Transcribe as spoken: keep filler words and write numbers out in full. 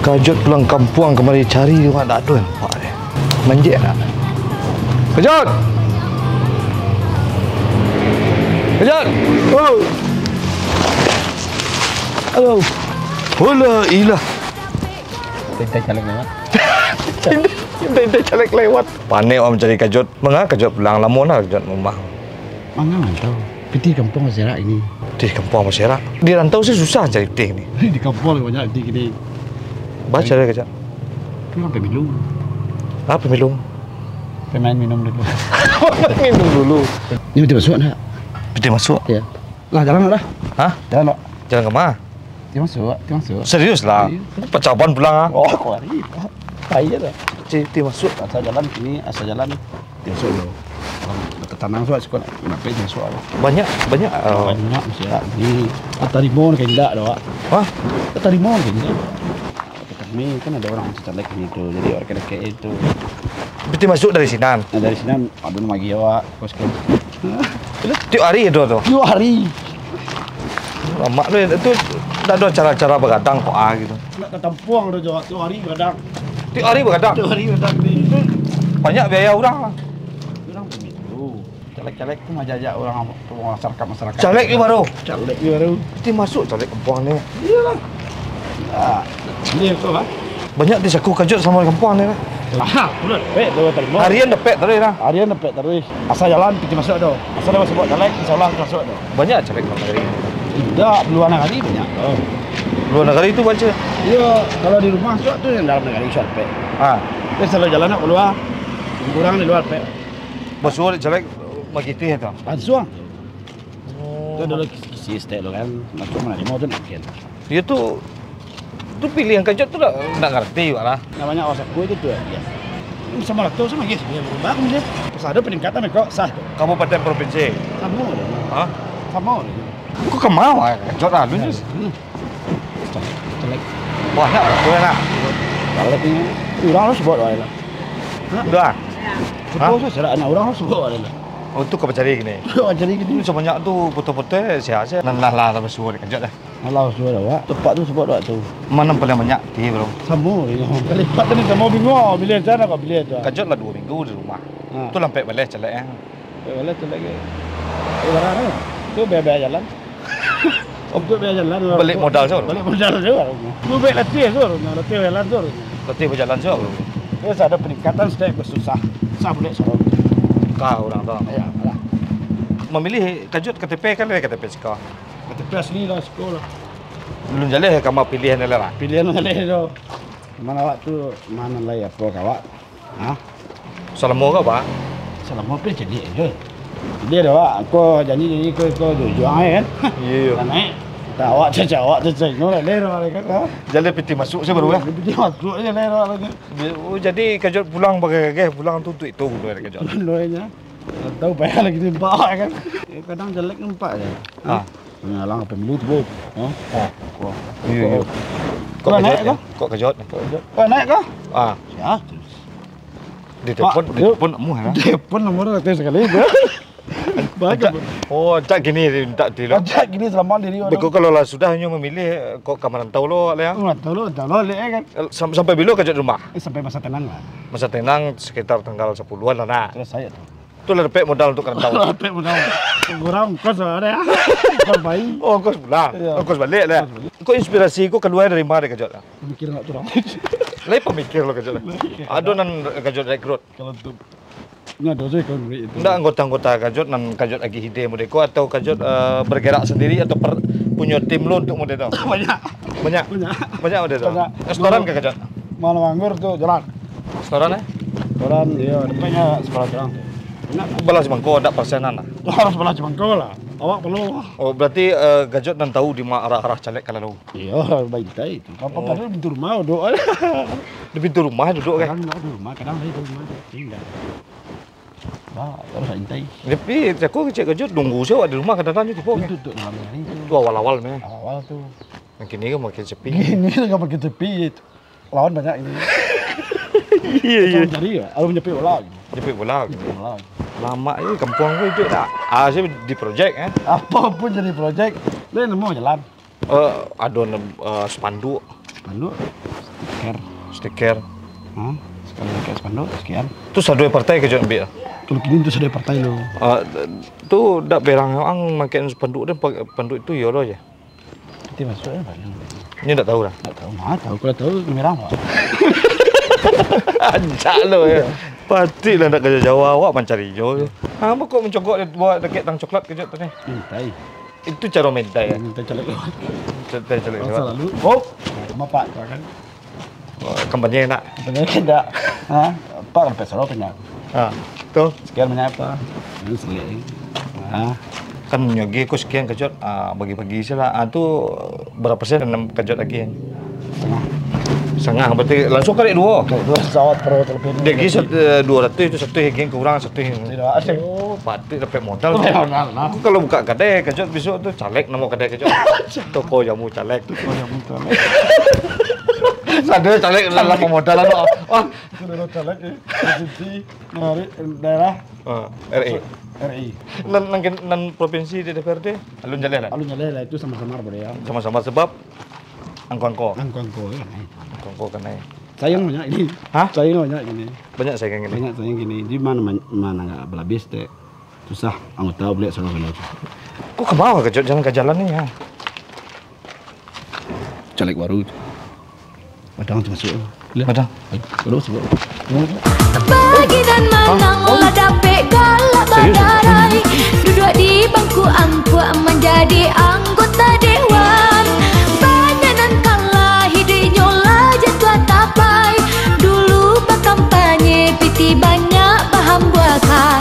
Kajot pulang kampuang kamari, cari tu, ndak ado nampak deh. Manjek ndak? Kajot! Kajot! Oh! Aduh. Hola ilah. Intai caleg lewat. Intai, intai caleg lewat. Panek awak mancari Kajot. Manga Kajot pulang? Lamo nah Kajot rumah. Manga rantau. Pitih kampuang baserak ini. Pitih kampuang baserak. Di rantau sih susah cari pitih ni. Di kampuang banyak pitih kini. Baca deh, Kajot. Pulang pemilu. Ah, pemilu. Pemain minum dulu. Minum dulu. Ini pitih masuak ndak? Pitih masuak? Iya. Lah, jalan lah. Hah? Jalan lah. Jalan ke mana? Pitih masuak, pitih masuak. Serius lah? Serius. Pacaban pulang ah. Oh, kemari. Ayo lah. Pitih, pitih masuak. Asal jalan kini, asal jalan. Biaso jo. Tanang suak siko nak, nak pe suak. Banyak, banyak, ah. Banyak, sia. Di, tarimo ka indak doh, Wak. Hah? Tarimo ka indak. Kami kan ado urang caleg kini tu, jadi urang dakek-dakek itu. Pitih masuak dari sinan? Nah, dari sinan, ado nan magi awak, bos ko. Tiok ari ado tu? Tiok ari. Lamak tu, tu ndak ado cara-cara bagadang kok ah gitu. Nak tatampuang dah jawab, tiok ari bagadang. Tiok ari bagadang? Tiok ari bagadang ni. Banyak biaya urang lah. Urang pemilu. Caleg-caleg tu majajak urang tu, masyarakat-masyarakat. Caleg ni baru? Caleg ni baru. Pitih masuak caleg kampuang ni. Iyolah. Ya. Ini tu lah. Banyak disaku Kajot samo kampuang ni lah. Aha, bulan dapek tu tarimo. Harian dapek taruih lah. Harian dapek taruih. Asal jalan pitih masuak tu. Asal dah masuak caleg, insyaallah masuak tu. Banyak caleg luar nagari? Indak, luar nagari banyak tu. Luar nagari tu banyak? Iyo, kalau di rumah suak tu nan dalam nagari suak dapek. Ah. Tapi kalau jalan nak kalua, kurang di luar dapek. Basuo dek caleg magitih tu? Lansuang. Oh. Tu dulu kisi-kisi stek tu kan, langsung manarimo tu nak kian. Iyo tu, tu pilihan Kajot tu ndak, ndak ngarati wak lah. Namonyo awak saku itu tu, iyo. Samo lah tu, samo aja, iyo, barubah aja. Pas ado paningkatan kok, sah tu. Kabupaten provinsi? Samo aja. Hah? Samo aja. Kok ka ma wak Kajot lah, lu ni? Hmm. Caleg. Banyak lah, tu lah. Caleg ni, urang harus buat wak lah. Hah? Udah? Hah? Foto sajo lah, anak urang harus buat wak lah. Oh, tu ka bacari kini? Ka bacari kini. Sabanyak tu foto-foto, sia-sia. Nah, lah, lah, lah, basuo dek Kajot lah. Alah, sudah awak. Tempat tu sebab awak tu. Mana paling banyak ti, bro? Samo, iyo. Kali empat tadi samo bingung, pilih sana kau pilih tu. Kajot lah duo minggu di rumah. Ha. Tu lah ampek baleh caleg, eh. Ampek baleh caleg, eh. Eh, barang tu. Tu biaya-biaya jalan. Untuk biaya jalan, balik modal tu. Balik modal tu. Tu baik latih tu, latih jalan tu. Latih bajalan tu, bro. Terus ado paningkatan setiap basusah. Susah buliak sorong. Ka urang tu. Iyo, lah. Mamilih Kajot K T P kan dari K T P siko. K T P asli lah, siko lah. Alun jaleh ka mapilihan lah. Pilihan jaleh tu. Mano awak tu, mano lai apo ka awak? Ha? Salamo ka, Pak? Salamo pe caliak je. Caliak dah, Pak. Ko janji-janji ko, ko juang ai kan? Iyo, iyo. Kan naik. Tak awak cacak, awak cacak. Ino lah, leh dah, kan? Ha? Jaleh pitih masuak se baru, eh? Pitih masuak se, leh dah, kan? Oh, jadi Kajot pulang bagageh, pulang tu untuak itu, Kajot. Tahu payah lagi nampak awak kan. Eh, kadang jaleh nampak je. Ha. Manyalang pemilu tu, Bro. Ha? Ha. Wah. Iyo, iyo. Kok naik kah? Kok Kajot? Kok Kajot? Kok naik kah? Ah. Ya. Di telepon, di telepon namuah, ha? Telepon namuah dah sakali, Bro. Bagus, Bro. Oh, tak gini, tak di lo. Ajak gini selama diri orang. Beko kalau lah sudah nyo mamilih, kok ka marantau lo, leh, ya? Marantau lo, marantau lo, leh, kan? Sam-, sampai bilo Kajot rumah? Eh, sampai masa tenang lah. Masa tenang sekitar tanggal sapuluahan lah, nah. Terus saya tu. Tu lah dapek modal untuak ka rantau. Dapek modal. Kurang ongkos lah, ado, ya. Ongkos pai. Oh, ongkos pulang. Iyo. Ongkos baliak lah. Ongkos baliak. Kok inspirasi ko kalua dari ma, Kajot? Pamikir awak tu urang. Lai pamikir lo Kajot. Ado nan Kajot rekrut? Kalau tu, ndak ado se kalau duit itu. Ndak anggota-anggota Kajot nan Kajot agiah ide model ko, atau Kajot, eh, bergerak sendiri atau per-, punyo tim lo untuak model tu? Banyak. Banyak? Banyak. Banyak model tu? Banyak. Restoran ka Kajot? Malam anggur tu jalan. Restoran, eh? Restoran, iyo, dapeknyo sabalah urang tu. Banyak. Balah jimangko, ndak persenan lah? Harus balah jimangko lah. Awak paralu. Oh, berarti, eh, Kajot nan tahu di ma arah-arah caleg ka lalu? Iyo, baintai tu. Apa-apa tu pintu rumah duduak. Di pintu rumah duduak, kan? Kadang di rumah, kadang di rumah tu. Tinggal. Bah, harus intai. Tapi, cako kecek Kajot, nunggu se awak di rumah, kadang-kadang tu tibo, kan? Itu tu dalam hari tu. Tu awal-awal, meh. Awal-awal tu. Nan kini kan makin sepi. Kini kan makin sepi. Lawan banyak ini. Iyo, iyo. Cari ya, kalau menjepit bola gitu. Jepit bola gitu. Jepit bola. Lamak je kampuang ko iduik dak? Ah, saya di projek, eh. Apapun jadi projek, dia nemu jalan. Eh, ado nem-, eh, spanduk. Spanduk? Stiker. Hah? Sekali pakai spanduk, sekian. Tu sadonyo partai Kajot ambiak? Kalau kini tu sadonyo partai lo. Ah, tu dak berang ang makai spanduk dan pa-, spanduk tu iyo lo je. Nanti masuk ya, paling. Ini dak tahu lah. Dak tahu, mana tahu. Kalau tahu, merah, Pak. Anjak lo ya. Pasti lah nak kerja Jawa, awak mencari jo. Ah, kok mencogok dia buat dekat tang coklat Kajot tadi? Mintai. Itu cara mintai ya? Mintai caleg lewat. Mintai caleg lewat. Langsung lalu. Oh, bapak kan. Kampanye nak? Kampanye tidak. Ha? Pak kan peso banyak. Ha. Tu. Sekian banyak apa? Ini sekian. Ha. Kan nyogi ko sekian Kajot, ah, bagi-bagi salah. Ah, tu berapa persen enam Kajot lagi kan? Setengah. Setengah, berarti langsung kali dua. Kali dua pesawat per terlebih. Dia lagi sat-, eh, dua ratus itu satu lagi kurang satu. Tidak ada. Oh, patut dapat modal. Dapat modal, nah. Aku kalau buka kedai Kajot besok tu caleg nama kedai Kajot. Toko jamu caleg. Toko jamu caleg. Sadonyo caleg dalam pemodalan. Wah, sudah caleg ya. Provinsi, narik daerah. Ah, R I. R I. Nan, nan, nan provinsi di D P R D, alun jaleh lah. Alun jaleh lah, itu sama-sama boleh ya. Sama-sama sebab angko-angko. Angko-angko ya. Angko-angko kanai. Sayang banyak ini. Hah? Sayang banyak ini. Banyak sayang ini. Banyak sayang gini. Di mana, mana nggak belabis deh. Susah anggota boleh sama-sama. Kok ke bawah Kajot, jangan ke jalan ni ya. Caleg baru tu. Padang tu masuk. Padang. Ayo, terus, bro. Bagi dan manang lah dapik galak. Serius?